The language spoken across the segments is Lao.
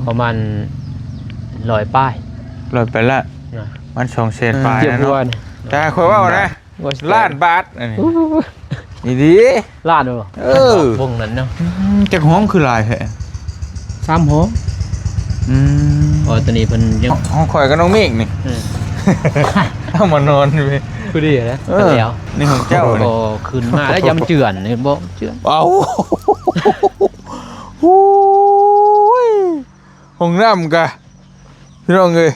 ປະມານຮ້ອຍປາຍ ຮ້ອຍປາຍລະ ນະ ມັນສອງແສນປາຍແລ້ວເນາະ ແຕ່ຂ້ອຍເວົ້ານະ ລ້ານບາດອັນນີ້ ອີ່ຫຼີ ລ້ານບໍ່? ເອີ ວົງນັ້ນເນາະ ອືມ ຈັກຫ້ອງຄືຫຼາຍແທ້? ສາມຫ້ອງ ອືມ ອໍ ຕອນນີ້ເພິ່ນຍັງ ຫ້ອງ ຫ້ອງຂ້ອຍກັບນ້ອງເມກນີ້ ເອີ ເອົາມານອນຢູ່ພີ້ ພໍດີແລ້ວ ເອີ ແລ້ວ ນີ້ຫ້ອງເຈົ້ານີ້ ກໍຂຶ້ນມາແລ້ວ ຢ່າມັນເຈື່ອນ ເຫັນບໍ່? ເຈື່ອນ ເອົ້າ ໂອ້ຍ ຫ້ອງນ້ຳກະ ພີ່ນ້ອງເອີຍ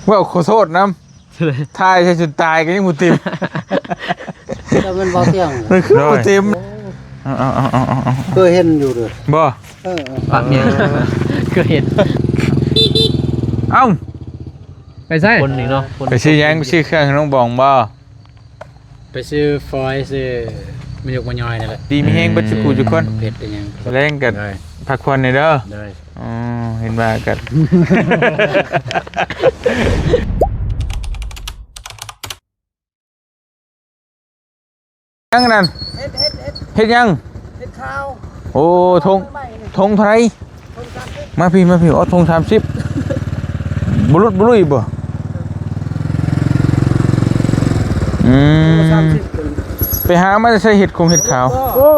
ເວົ້າຂໍໂທດນຳ ຖ່າຍໃສ່ຈົນຕາຍກໍຍັງບໍ່ເຕັມ ແຕ່ມັນບໍ່ທ່ຽງ ມັນຄືບໍ່ເຕັມ ເອີ ເອົາໆໆໆໆ ເຄີຍເຫັນຢູ່ເດີ ບໍ່ ເອີໆ ປາກເມຍ ເຄີຍເຫັນ ເອົ້າ ໄປໃສ? ຄົນນີ້ເນາະ ຄົນ ໄປຊື້ຫຍັງ? ໄປຊື້ເຄື່ອງໃຫ້ນ້ອງບອງບໍ່? ໄປຊື້ຟອຍ ຊື້ມາຍົກມາຍ່ອຍນີ້ແຫຼະ ດີມີແຮງເບິດສູ່ຜູ້ສູ່ຄົນ ເຮັດອີຫຍັງ ແລງກັນ ໄດ້ ພັກຜ່ອນແດ່ເດີ ໄດ້ ອໍ ເຫັນວ່າກັນ ຫຍັງນັ້ນ ເຮັດ ເຮັດ ເຮັດ ເຮັດຫຍັງ? ເຮັດຂາວ ໂອ້ ຖົງ ຖົງເທົ່າໃດ? ຖົງສາມສິບ ມາພີ້ ມາພີ້ ເອົາຖົງສາມສິບ ບໍ່ຫຼຸດບໍ່ລຸຍບໍ່? ອືມ ສາມສິບ ໄປຫາມາແຕ່ໃສ ເຫັດຂົງເຫັດຂາວ? ໂອ້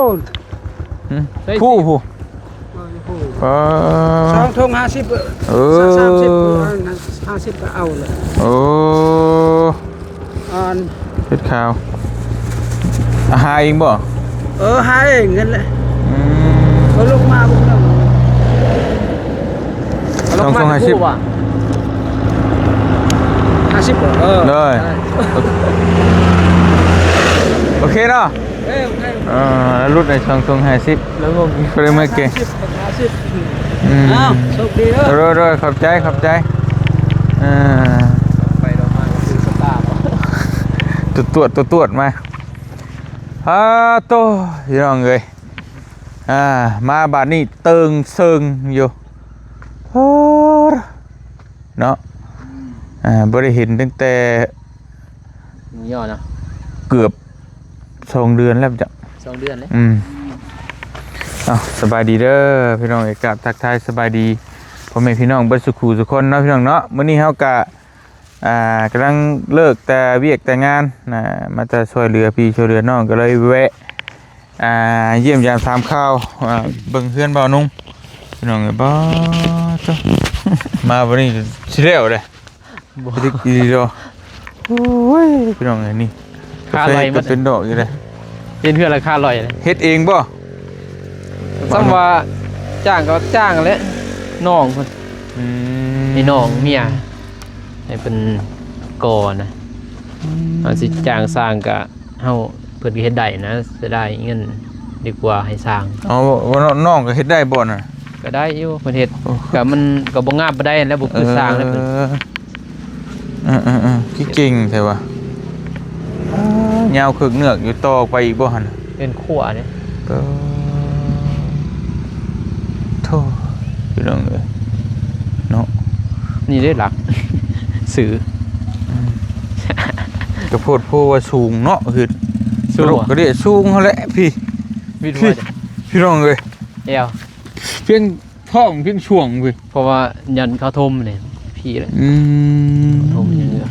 ຫຶ ໃສ່ ຜູ້ ຜູ້ ເອີ ສອງຖົງຫ້າສິບ ເອີ ສາມສິບ ເອີ ຫ້າສິບກໍເອົາແຫຼະ ໂອ້ ອ່ອນ ເຫັດຂາວ ຫາເອງບໍ່? ເອີ ຫາເອງຫັ້ນແຫຼະ ອືມ ເອົາລົງມາເບິ່ງເນາະ ສອງຖົງຫ້າສິບ ຫ້າສິບ ເອີ ໂດຍ ໂອເຄເນາະ ເອີ ໂອເຄ ອ່າ ຫຼຸດໃນສອງຖົງຫ້າສິບ ແລ້ວງົງຢູ່ ກໍເລີຍມາແກ່ ຫ້າສິບ ອືມ ອ້າວ ໂຊກດີເດີ ໂດຍໆ ຂອບໃຈ ຂອບໃຈ ອ່າ ໄປດອກມາກໍຄືສະຕາ ຕວດໆ ຕວດໆ ມາ ອາໂຕ ພີ່ນ້ອງເອີຍ ອ່າ ມາບາດນີ້ເຕີງເຊິ່ງຢູ່ ໂອ້ ເນາະ ອ່າ ບໍ່ໄດ້ເຫັນຕັ້ງແຕ່ ໝູ່ຍໍ້ເນາະ ເກືອບສອງເດືອນແລ້ວຈ້ະ ສອງເດືອນເລີຍ ອືມ ເອົ້າ ສະບາຍດີເດີ ພີ່ນ້ອງເອີຍ ກາບທັກທາຍສະບາຍດີພໍ່ແມ່ພີ່ນ້ອງເບິດສູ່ຄູ່ສູ່ຄົນເນາະ ພີ່ນ້ອງເນາະ ມື້ນີ້ເຮົາກະ ອ່າ ກຳລັງເລີກແຕ່ວຽກແຕ່ງານນະ ມາແຕ່ຊ່ວຍເຫຼືອພີ່ຊ່ວຍເຫຼືອນ້ອງ ກໍເລີຍແວະ ອ່າ ຢ້ຽມຢາມຖາມຂ່າວ ອ່າ ເບິ່ງເຮືອນບ່າວນຸ່ງ ພີ່ນ້ອງເອີຍ ບໍ່ ມາບັດນີ້ຊິແລ້ວເດ້ ບໍ່ ອີ່ຫຼີດອກ ໂອ້ຍ ພີ່ນ້ອງເອີຍ ນີ້ ຄາລອຍ ກາແຟກໍເປັນດອກຢູ່ເດ້ ເຮັດເຮືອນລະຄາລອຍເດ້ ເຮັດເອງບໍ່? ສ່ຳວ່າຈ້າງກໍຈ້າງແຫຼະ ນ້ອງເພິ່ນ ອືມ ໃຫ້ນ້ອງເມຍ ໃຫ້ເພິ່ນກໍ່ນະ ອືມ ເຮົາຊິຈ້າງຊ່າງກະ ເຮົາ ເພິ່ນກໍເຮັດໄດ້ນະ ເສຍດາຍເງິນ ດີກວ່າໃຫ້ຊ່າງ ເອົາ ວ່ານ້ອງກໍເຮັດໄດ້ບໍ່ນະ? ກໍໄດ້ຢູ່ ເພິ່ນເຮັດ ໂອ້ ກໍມັນກໍບໍ່ງາມປານໃດ ແລ້ວບໍ່ຄືຊ່າງແລ້ວເພິ່ນ ເອີ ເອີໆໆ ຄືເກັ່ງແທ້ວະ ຍາວເຄິກເໜືອກຢູ່ ຕໍ່ໄປອີກບໍ່ຫັ້ນ? ເປັນຂົວເດ້ ເອີ ໂທ້ ພີ່ນ້ອງເອີຍ ເນາະ ນີ້ເດ້ຫຼັກ ຊື່ ອືມ ກະໂພດໂພວ່າສູງເນາະ ຄືສູງ ກະເດະສູງຫັ້ນແຫຼະ ພີ້ ວິດຫົວ ພີ່ນ້ອງເອີຍ ແອວ ພຽງທ້ອງພຽງຊ່ວງພີ້ ເພາະວ່າຍັນເຂົາຖົມນີ້ພີ້ແຫຼະ ອືມ ຖົມຍັງເຫຼືອ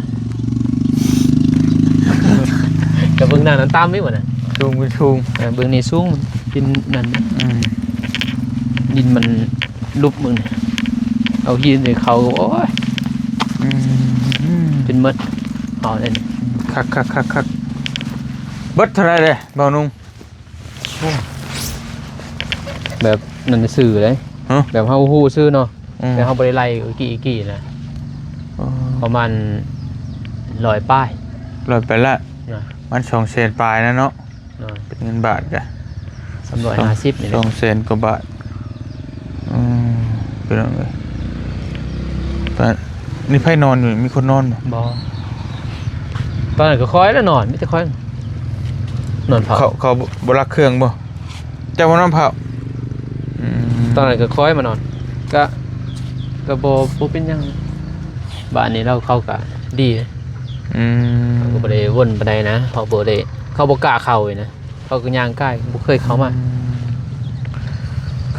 ກະເບິ່ງໜ້ານັ້ນຕ່ຳອີກບໍ່ນະ ສູງເປັນສູງ ເອີ ເບິ່ງນີ້ສູງ ດິນນັ້ນ ອືມ ດິນມັນຫຼຸບມື້ນີ້ ເອົາຫີນໃສ່ເຂົາ ໂອ້ຍ ອືມ ເປັນໝົດ ເອົາເລີຍ ຄັກໆໆໆ ເບິດເທົ່າໃດເດ້ບ່າວນຸ່ງ? ໂອ້ ແບບນັ້ນຊື່ເດ້ ຮະ ແບບເຮົາຮູ້ຊື່ເນາະ ອືມ ແຕ່ເຮົາບໍ່ໄດ້ໄລ່ອີ່ກີ້ອີ່ກີ້ນະ ອໍ ປະມານຮ້ອຍປາຍ ຮ້ອຍປາຍລະ ນະ ມັນສອງແສນປາຍນະເນາະ ນະ ເປັນເງິນບາດກະ ສາມຮ້ອຍຫ້າສິບນີ້ແຫຼະ ສອງແສນກວ່າບາດ ອືມ ພີ່ນ້ອງເອີຍ ຕອນນີ້ໃຜນອນຢູ່? ມີຄົນນອນບໍ່? ບໍ່ ຕອນນັ້ນກໍຂ້ອຍລະນອນ ມີແຕ່ຂ້ອຍນອນເຝົ້າ ເຂົາ ເຂົາບໍ່ລັກເຄື່ອງບໍ່? ເຈົ້າມານອນເຝົ້າ ອືມ ຕອນນັ້ນກໍຂ້ອຍມານອນ ກະ ກະບໍ່ ບໍ່ເປັນຫຍັງ ບ້ານນີ້ລາວເຂົາກະດີ ອືມ ເຂົາກໍບໍ່ໄດ້ວົນປານໃດນະ ເຂົາບໍ່ໄດ້ ເຂົາບໍ່ກ້າເຂົ້ານີ້ນະ ເຂົາກໍຍ່າງກາຍ ບໍ່ເຄີຍເຂົ້າມາ ອື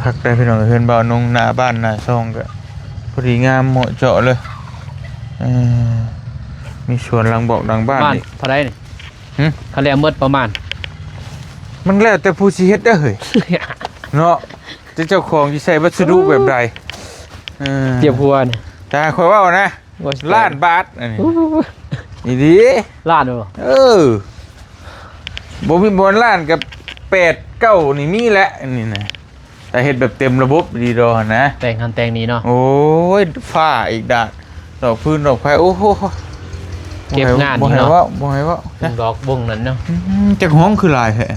ມ ຄັກໄດ໋ພີ່ນ້ອງ ເຮືອນບ່າວນົງ ໜ້າບ້ານໜ້າຊ່ອງກໍພໍດີງາມເໝາະເຈາະເລີຍ. ເອີ ມີສວນຫຼັງບອກຫຼັງບ້ານ ບ້ານ ອີກ ເທົ່າໃດນີ້? ຫຶ? ຄັນແລ້ວໝົດປະມານ ມັນແລ້ວແຕ່ຜູ້ຊິເຮັດເດີ້ເຮີ້ຍ ເນາະ ແຕ່ເຈົ້າຂອງຊິໃຊ້ວັດສະດຸແບບໃດ. ເອີ ຈຽບຫົວນີ້ ແຕ່ຂ້ອຍເວົ້ານະ ໂອ້ຍ ລ້ານບາດອັນນີ້ ໂອ້ຍ ອີ່ຫຼີ ລ້ານບໍ່? ເອີ ບໍ່ມີ ບໍ່ລ້ານກໍແປດເກົ້ານີ້ມີແຫຼະ ອັນນີ້ນະ ແຕ່ເຮັດແບບເຕັມລະບົບດີດອກຫັ້ນນະ ແຕ່ງຫັ້ນແຕ່ງນີ້ເນາະ. ໂອ້ຍ ຝາອີກດາກ ດອກຟືນດອກໄຟ ໂອ້ໂຫ ເກັບງານ ບໍ່ໃຫ້ ນີ້ເນາະ ເວົ້າ ບໍ່ໃຫ້ເວົ້າ ວົງດອກວົງນັ້ນເນາະ. ອືມ ຈັກຫ້ອງຄືຫຼາຍແທ້?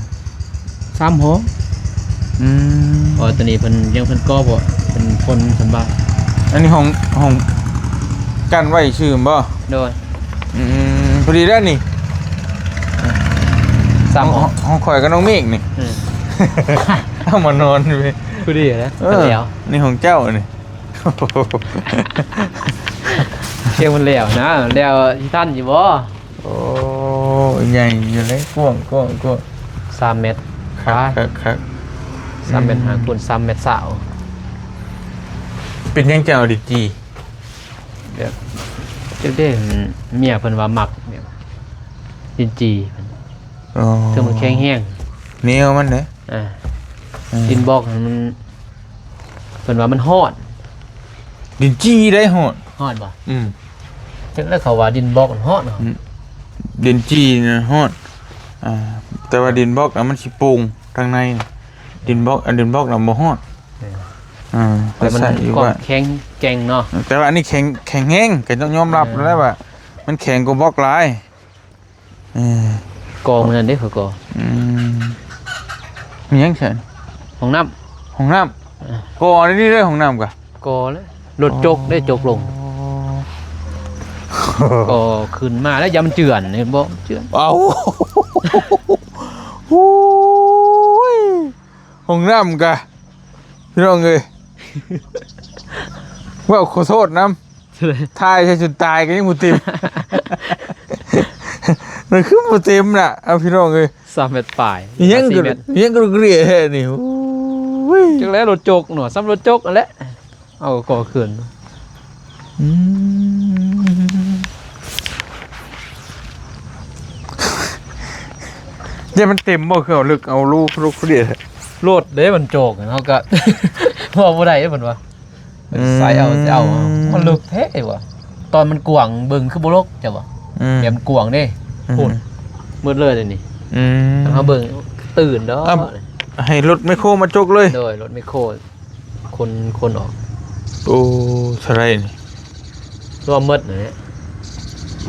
ສາມຫ້ອງ. ອືມ ອໍ ຕົວນີ້ເພິ່ນຍັງ ເພິ່ນກໍ່ບໍ່ ເພິ່ນຄົນສຳບາຍ. ອັນນີ້ຫ້ອງ ຫ້ອງກັ້ນໄວ້ຊື່ບໍ່? ໂດຍ. ອືມ ພໍດີແລ້ວນີ້ ສາມຫ້ອງ ຫ້ອງ ຫ້ອງຂ້ອຍກັບນ້ອງເມກນີ້ ອືມ ເອົາມານອນຢູ່ ພໍດີແລ້ວ. ເອີ ແລ້ວ ນີ້ຫ້ອງເຈົ້ານີ້ ເຊຍງມັນແລ້ວນະ ແລ້ວຊິທັນຢູ່ບໍ່? ໂອ້ ໃຫຍ່ຢູ່ເດ້ ກວ້າງ ກວ້າງ ກວ້າງ ສາມແມັດ. ຄັກ ຄັກ ຄັກ ສາມແມັດຫ້າ ອືມ ຄູນສາມແມັດຊາວ. ເປັນຫຍັງຈັ່ງເອົາດິນຈີ່? ແບບ ຈັກເດ້ ເມຍເພິ່ນວ່າມັກແບບດິນຈີ່ ອໍ ເຊິ່ງມັນແຂງແຮງ ແນວມັນເດ້. ອ່າ ອືມ ດິນບລັອກມັນ ເພິ່ນວ່າມັນຮ້ອນ. ດິນຈີ່ໄດ້ຮ້ອນ. ຮ້ອນບໍ່? ອືມ ຈັກແລ້ວ ເຂົາວ່າດິນບລັອກມັນຮ້ອນເນາະ. ອືມ ດິນຈີ່ນະຮ້ອນ ອ່າ ແຕ່ວ່າດິນບລັອກນະມັນຊິໂປ່ງທາງໃນ. ດິນບລັອກ ອັນດິນບລັອກນະບໍ່ຮ້ອນ. ເອີ ອ່າ ແຕ່ມັນ ແຕ່ໃສ່ຢູ່ ຄວາມວ່າແຂງແກ່ງເນາະ. ແຕ່ວ່າອັນນີ້ແຂງ ແຂງແຮງ ກໍຕ້ອງຍອມຮັບ ເອີ ແລ້ວວ່າມັນແຂງກວ່າບລັອກຫຼາຍ. ເອີ ກໍມື້ນັ້ນເດ້ ຂ້ອຍກໍ ອືມ ມີຫຍັງຊັ້ນ? ຫ້ອງນ້ຳ ຫ້ອງນ້ຳ. ເອີ ກໍອັນນີ້ເດ້ ຫ້ອງນ້ຳກະ ກໍແລ້ວ ລົດຈົກເດ້ ອໍ ຈົກລົງ ອໍ ກໍຂຶ້ນມາແລ້ວ ຢ່າມັນເຈື່ອນ ເຫັນບໍ່ ເຈື່ອນ. ເອົາ ໂອ້ຍ ຫ້ອງນ້ຳກະ ພີ່ນ້ອງເອີຍ ເວົ້າຂໍໂທດນຳ ຖ່າຍໃສ່ຈົນຕາຍກໍຍັງບໍ່ເຕັມ ມັນຄືບໍ່ເຕັມນະ. ເອົາ ພີ່ນ້ອງເອີຍ ສາມແມັດປາຍ ອີຫຍັງກໍ ອີຫຍັງກໍເກລຍແທ້ນີ້. ໂອ້ຍ ຈັກແລ້ວ ລົດຈົກເນາະ ສ່ຳລົດຈົກຫັ້ນແຫຼະ. ເອົາກໍຂຶ້ນ ອືມ ຢ່າມັນເຕັມບໍ່ ຄືເອົາເລິກ ເອົາລູກ ລູກຜູ້ດຽວ ໂລດເດ້ ມັນໂຈກ ເຮົາກໍເວົ້າບໍ່ໄດ້ເດ້ ເພິ່ນວ່າ ອືມ ໃສ່ເອົາ ໃສ່ເອົາ ມັນເລິກແທ້ວ່າ ຕອນມັນກວ້າງເບິ່ງຄືບໍ່ເລິກ ເຈົ້າວ່າ ອືມ ແບບມັນກວ້າງເດ້ ອືມ ພຸ້ນ ມືດເລີຍເດນີ້ ອືມ ເຮົາເບິ່ງຕື່ນດອກ ອ່ະ ໃຫ້ລົດແມັກໂຄມາຈົກເລີຍ ໂດຍ ລົດແມັກໂຄ ຂົນ ຂົນອອກ. ໂອ້ ເທົ່າໃດນີ້? ລວມໝົດນັ້ນແຫຼະ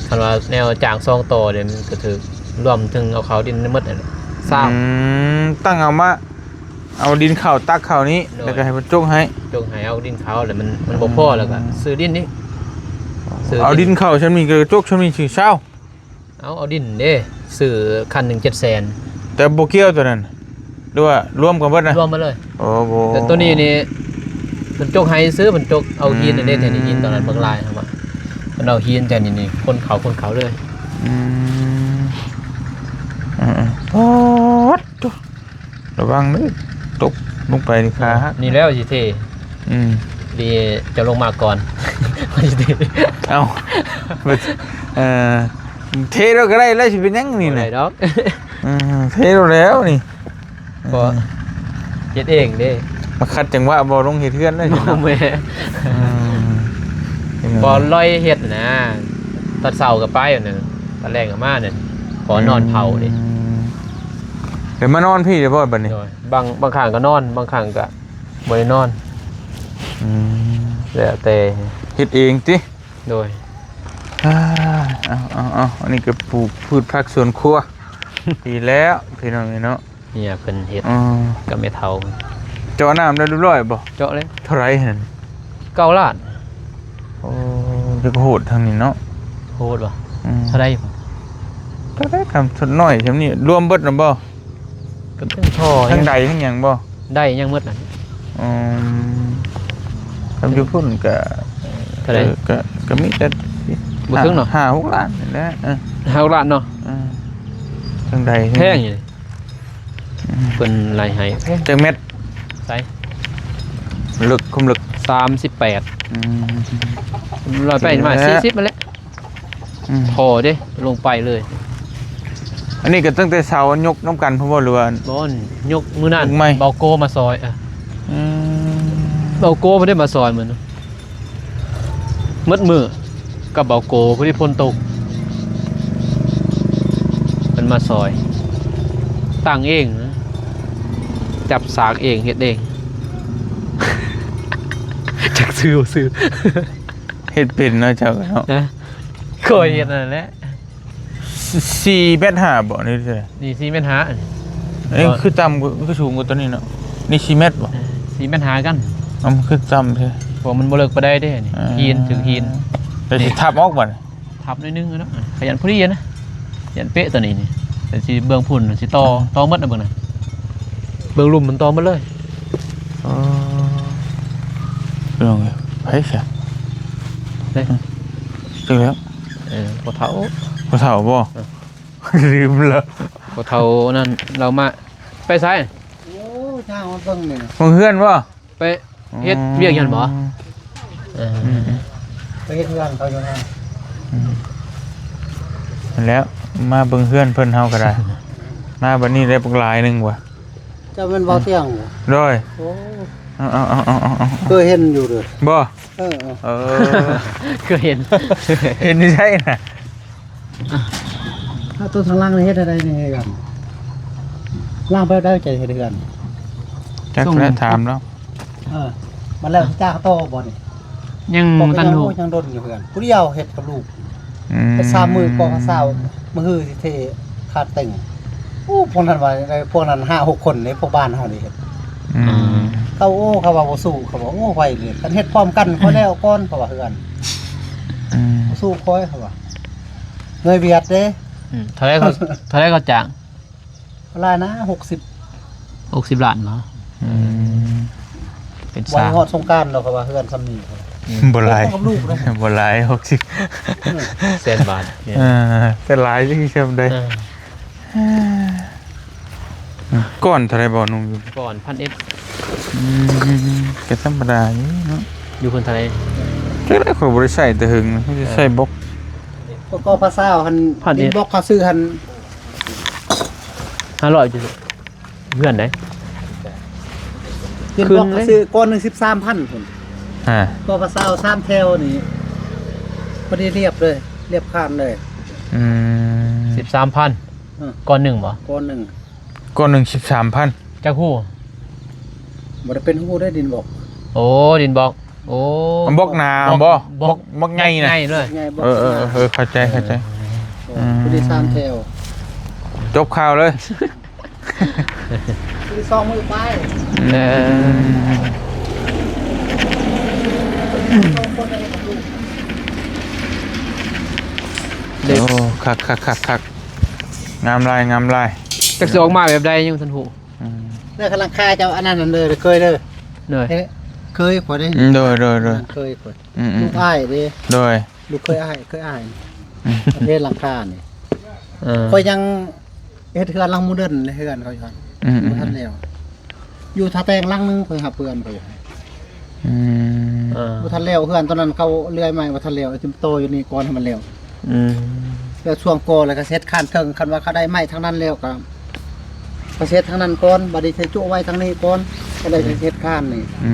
ຄັນວ່າແນວຈ້າງສອງຕໍ່ເດ ມັນກໍຖືກ ລວມເຖິງເອົາເຂົ້າດິນໝົດນັ້ນແຫຼະ ຊາວ. ອືມ ຕັ້ງເອົາມາ ເອົາດິນເຂົ້າ ຕັກເຂົ້ານີ້ ໂດຍ ແລ້ວກໍໃຫ້ເພິ່ນຈົກໃຫ້ ຈົກໃຫ້ ເອົາດິນເຂົ້າ ແລ້ວມັນ ມັນບໍ່ພໍ ອືມ ແລ້ວກໍຊື້ດິນອີກ ຊື້ ເອົາດິນເຂົ້າຊ່ຳນີ້ ກໍຈົກຊ່ຳນີ້ ຊື້ຊາວ ເອົາ ເອົາດິນເດ້ ຊື້ຄັນໜຶ່ງເຈັດແສນ ແຕ່ບໍ່ກ່ຽວຕົວນັ້ນ ຫຼືວ່າລວມກັນເບິດນະ? ລວມໝົດເລີຍ. ໂອ້ ແຕ່ຕົວນີ້ນີ້ ເພິ່ນຈົກໃຫ້ຊື້ ເພິ່ນຈົກເອົາຫີນເດ້ ອືມ ແຖວນີ້ຫີນຕອນນັ້ນບັກຫຼາຍ ເຮົາວ່າ ເພິ່ນເອົາຫີນແຖວນີ້ນີ້ ຂົນເຂົ້າ ຂົນເຂົ້າເລີຍ. ອືມ ເອີໆ ປາດໂທ້ ລະວັງເດີ ຕົກລົງໄປນີ້ຂາຫັກ ນີ້ແລ້ວຊິເທ ອືມ ດີເຈົ້າລົງມາກ່ອນ ເອົ້າ ເອີ ເທໂລດກໍໄດ້ແລ້ວ ຊິເປັນຫຍັງນີ້ນະ ບໍ່ໄດ້ດອກ ເອີ ເທໂລດແລ້ວນີ້ ກໍ ເອີ ເຮັດເອງເດ້ ມາຂັດຈັງຫວະບໍ່ລົງເຮັດເຮືອນເດ້ ບໍ່ແມ່ນ ອືມ ບໍ່ລອຍເຮັດນະ ຕອນເຊົ້າກໍໄປນັ້ນ ຕອນແລງກໍມານັ້ນ ຂໍນອນເຝົ້າເດ້ ອືມ ແລ້ວມານອນພີ້ເດ້ບໍ່ບັດນີ້? ໂດຍ ບາງ ບາງຄັ້ງກໍນອນ ບາງຄັ້ງກໍບໍ່ໄດ້ນອນ ອືມ ແລ້ວແຕ່ ເຮັດເອງຕິ? ໂດຍ ອ່າ ເອົາ ເອົາ ເອົາ ອັນນີ້ກໍປູກພືດຜັກສວນຄົວ ດີແລ້ວພີ່ນ້ອງເອີຍເນາະ ເມຍເພິ່ນເຮັດ ອືມ ກັບແມ່ເຖົ້າ ເຈາະນ້ຳໄດ້ຮຽບຮ້ອຍບໍ່? ເຈາະເລີຍ ເທົ່າໃດຫັ້ນ? ເກົ້າລ້ານ ໂອ້ ຈັກໂຫດທາງນີ້ເນາະ ໂຫດບໍ່? ອືມ ເທົ່າໃດ? ເທົ່າໃດ ຄຳສົດນ້ອຍຊ່ຳນີ້ ລວມເບິດນຳບໍ່? ກໍເຖິງທໍ່ ທັງໃດທັງຫຍັງບໍ່? ໄດ້ຫຍັງໝົດນັ້ນ ອືມ ຄຳຢູ່ພຸ້ນກະ ເທົ່າໃດ? ເອີ ກະ ກະມີແຕ່ ບໍ່ເຖິງເນາະ ຫ້າຫົກລ້ານນີ້ແຫຼະ ເອີ ຫ້າຫົກລ້ານເນາະ ເອີ ຈັ່ງໃດ ແພງຢູ່ ອືມ ເພິ່ນໄລ່ໃຫ້ ແພງ ຈັກແມັດ? ໃສ? ເລິກ ຄວາມເລິກ ສາມສິບແປດ ອືມ ລອຍໄປມາ ແລ້ວ ສີ່ສິບຫັ້ນແຫຼະ ອືມ ພໍເດ້ ລົງໄປເລີຍ. ອັນນີ້ກໍຕັ້ງແຕ່ເຊົ້າຍົກນຳກັນພຸ້ນບໍ່ ຫຼືວ່າ ບໍ່ ຍົກມື້ນັ້ນ ຍົກໃໝ່ ເບົາໂກມາຊ່ອຍ ອືມ ເບົາໂກບໍ່ໄດ້ມາຊ່ອຍມື້ນັ້ນ. ໝົດມື້ກັບເບົາໂກ ພໍດີຝົນຕົກ ເພິ່ນມາຊ່ອຍ ຕັ້ງເອງນະ ຈັບສາກເອງ ເຮັດເອງ ຈັກຊື່ບໍ່ຊື່ ເຮັດເປັນເນາະເຈົ້າເນາະ ນະ ຂ້ອຍເຮັດນັ້ນແຫຼະ. ສີ່ແມັດຫ້າບໍ່ ນີ້ເທົ່າໃດ? ນີ້ສີ່ແມັດຫ້າ ເອີ ຄືຕ່ຳ ຄືສູງກວ່າຕົວນີ້ເນາະ. ນີ້ສີ່ແມັດບໍ່? ເອີ ສີ່ແມັດຫ້າກັນ. ເອົ້າ ຄືຕ່ຳແທ້ ເພາະມັນບໍ່ເລິກປານໃດເດ້ນີ້ ອ່າ ຫີນ ຖືກຫີນ. ແລ້ວຊິທັບອອກບັດນີ້? ທັບໜ້ອຍໜຶ່ງເນາະ ຂະຫຍັນພໍດີນະ ຂະຫຍັນເປະຕົວນີ້ນີ້. ແຕ່ຊິເບື້ອງພຸ້ນຊິຕໍ່ ຕໍ່ໝົດນະ ເບິ່ງນະ ເບື້ອງລຸ່ມມັນຕໍ່ໝົດເລີຍ. ອໍ ພີ່ນ້ອງເອີຍ ໃຜຊະ? ເດ້ ຈັກແລ້ວ. ເອີ ພໍ່ເຖົ້າ ພໍ່ເຖົ້າບໍ່? ເອີ ລືມແລ້ວ ພໍ່ເຖົ້ານັ້ນລາວມາ. ໄປໃສ? ໂອ້ ທາງມາເບິ່ງນີ້ ເບິ່ງເຮືອນບໍ່? ໄປເຮັດວຽກຢູ່ຫັ້ນບໍ່? ອໍ ເອີ ອືມ ໄປເຮັດເຮືອນເຂົາຢູ່ຫັ້ນ. ອືມ ຫັ້ນແຫຼະ ມາເບິ່ງເຮືອນເພິ່ນ ເຮົາກໍໄດ້ ມາບັດນີ້ໄດ້ບັກຫຼາຍໜຶ່ງວ່າ. ເຈົ້າແມ່ນເບົາທ່ຽງບໍ່? ໂດຍ ໂອ້ ເອົາໆໆໆໆ ເຄີຍເຫັນຢູ່ເດີ ບໍ່? ເອີໆ ເອີ ເຄີຍເຫັນ ເຫັນຢູ່ໃສນະ? ຖ້າຕົວທາງຫຼັງນີ້ເຮັດແນວໃດນີ້ເຮືອນ? ຫຼັງໄປໄດ້ຈະເຮັດເຮືອນ? ຈັກແຫຼະ ຖາມລາວ. ເອີ ມັນແລ້ວຈາກໂຕບໍ່ນີ້? ຍັງບໍ່ທັນຮູ້ ຍັງດົນຢູ່ເຮືອນ ຜູ້ດຽວເຮັດກັບລູກ. ອືມ ເຮັດສາມມື້ກໍເຊົາ ມື້ຮືຊິເທຄາດເຕັງ. ໂອ້ ພວກນັ້ນວ່າ ພວກນັ້ນຫ້າຫົກຄົນເດ້ ພວກບ້ານເຮົານີ້ເຮັດ. ອືມ ເຂົາ ໂອ້ ເຂົາວ່າບໍ່ສູ້ ເຂົາວ່າ ໂອ້ ໄວເລີຍ ຄັນເຮັດພ້ອມກັນ ຂ້ອຍແລ້ວກ່ອນ ເຂົາວ່າເຮືອນ. ອືມ ບໍ່ສູ້ຂ້ອຍ ເຂົາວ່າ ເງິນຫວຽດເດ້. ອືມ ເທົ່າໃດເຂົາ ເທົ່າໃດເຂົາຈ້າງ? ຫຼາຍນະ ຫົກສິບ ຫົກສິບລ້ານເນາະ. ອືມ ເປັນ ບໍ່ ສາມ ຮອດສົງການດອກ ເຂົາວ່າເຮືອນຊ່ຳນີ້ ອືມ ບໍ່ຫຼາຍ ກັບລູກເດ້ ບໍ່ຫຼາຍ ຫົກສິບ ແສນບາດ. ເອີ ແຕ່ຫຼາຍຈັ່ງຊິຊ່ຳໃດ. ເອີ ກ່ອນເທົ່າໃດບໍ່ໜຸ່ມ? ກ່ອນພັນເອັດ. ອືມ ກໍທຳມະດາຢູ່ເນາະ. ຢູ່ເພິ່ນເທົ່າໃດ? ຈັກແຫຼະ ຂ້ອຍບໍ່ໄດ້ໃຊ້ແຕ່ຫຶງ ມີແຕ່ໃຊ້ບລັອກ. ກໍພາສາຫັ້ນ ພັນເອັດ ດິນບລັອກເຂົາຊື້ຫັ້ນ ຫ້າຮ້ອຍ ເຮືອນໃດ ເປັນບລັອກ ຄືນເລີຍ ຊື້ກ້ອນໜຶ່ງສິບສາມພັນພຸ້ນ. ອ່າ ກໍພາສາສາມແຖວນີ້ ພໍດີລຽບເລີຍ ລຽບຄານເລີຍ. ອືມ ສິບສາມພັນ. ເອີ ກ້ອນໜຶ່ງບໍ່? ກ້ອນໜຶ່ງ ກ້ອນໜຶ່ງສິບສາມພັນ. ຈັກຮູ້? ບໍ່ໄດ້ເປັນຮູ້ໄດ້ ດິນບລັອກ. ໂອ້ ດິນບລັອກ. ໂອ້ ບລັອກໜາ ບລັອກ ບໍ່ ບລັອກ ບລັອກໃຫຍ່ນະ ໃຫຍ່ເລີຍ ໃຫຍ່ບລັອກ. ເອີໆໆ ເຂົ້າໃຈ ເຂົ້າໃຈ. ໂອ້ ອືມ ພໍດີສາມແຖວ ຈົບຂ່າວເລີຍ. ຄືສອງມື້ໄປ. ເອີ ໂອ້ ຄັກໆໆໆ ງາມຫຼາຍ ງາມຫຼາຍ. ຈັກຊິອອກມາແບບໃດຍັງບໍ່ທັນຮູ້. ອືມ ເລື່ອງຫຼັງຄາເຈົ້າອັນນັ້ນເດີ ເຄີຍເດີ. ໂດຍ ເຄີຍຂ້ອຍເດ້. ອືມ ໂດຍໆໆ ເຄີຍຂ້ອຍ. ອືມໆ ລູກອ້າຍເດ້. ໂດຍ ລູກເຄີຍອ້າຍ ເຄີຍອ້າຍ. ອືມ ເຮັດຫຼັງຄານີ້. ເອີ ຂ້ອຍຍັງເຮັດເຮືອນຫຼັງໂມເດີນ ເຮືອນເຂົາຢູ່ຫັ້ນ. ອືມໆ ບໍ່ທັນແລ້ວ ຢູ່ທ່າແຕງຫຼັງໜຶ່ງ ຂ້ອຍຮັບເຮືອນເຂົາຢູ່. ອືມ ເອີ ບໍ່ທັນແລ້ວ ເຮືອນຕອນນັ້ນເຂົາເລື່ອຍໄມ້ບໍ່ທັນແລ້ວ ຈະຕໍ່ຢູ່ນີ້ກ່ອນໃຫ້ມັນແລ້ວ. ອືມ ແລ້ວຊ່ວງກໍ່ແລ້ວກໍເຮັດຄານເທິງ ຄັນວ່າເຂົາໄດ້ໄມ້ທາງນັ້ນແລ້ວກໍ ກໍເຮັດທາງນັ້ນກ່ອນ ບັດນີ້ຊິຈຸໄວ້ທາງນີ້ກ່ອນ ກໍໄດ້ເຮັດຄານນີ້. ອື